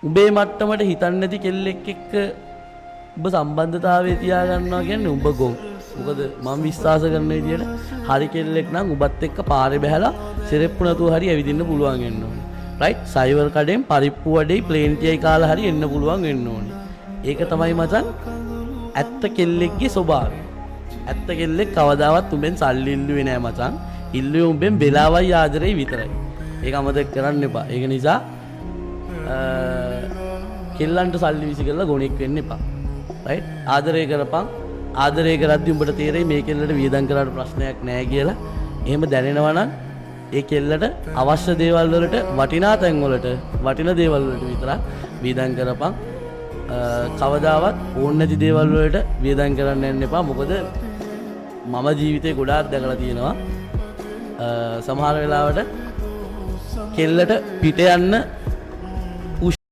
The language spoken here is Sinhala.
උඹේ මට්ටමට හිතන්නේ නැති කෙල්ලෙක් එක්ක උඹ සම්බන්ධතාවය තියාගන්නවා කියන්නේ උඹ ගොන්. මොකද මම විශ්වාස කරන විදියට හරි කෙල්ලෙක් නම් උඹත් එක්ක පාරේ බහැලා සෙරෙප්පු නැතුව හරි ඇවිදින්න පුළුවන් වෙන්න ඕනේ. රයිට්? සයිවර් කඩෙන් පරිප්පු වඩේ ප්ලේන් ටියයි කාලා හරි එන්න පුළුවන් වෙන්න ඕනේ. ඒක තමයි මචං ඇත්ත කෙල්ලෙක්ගේ ස්වභාවය. ඇත්ත කෙල්ලෙක් කවදාවත් උඹෙන් සල්ලි ඉල්ලුවේ නෑ මචං. ඉල්ලුවේ උඹෙන් වෙලාවයි ආදරෙයි විතරයි. ඒක අමතක කරන්න එපා. ඒක නිසා කෙල්ලන්ට සල්ලි විසි කරලා ගොනෙක් වෙන්න එපා. රයිට්? ආදරය කරපන්. ආදරය කරද්දි උඹට තේරෙයි මේ කෙල්ලට වියදම් කරාට ප්‍රශ්නයක් නෑ කියලා. එහෙම දැනෙනවා නම් ඒ කෙල්ලට අවශ්‍ය දේවල් වලට, වටිනා තැන් වලට, වටින දේවල් වලට විතරක් වියදම් කරපන්. කවදාවත් ඕන නැති දේවල් වලට වියදම් කරන්න යන්න එපා. මොකද මම ජීවිතේ ගොඩාක් දැකලා තියෙනවා. සමහර වෙලාවට කෙල්ලට පිට යන්න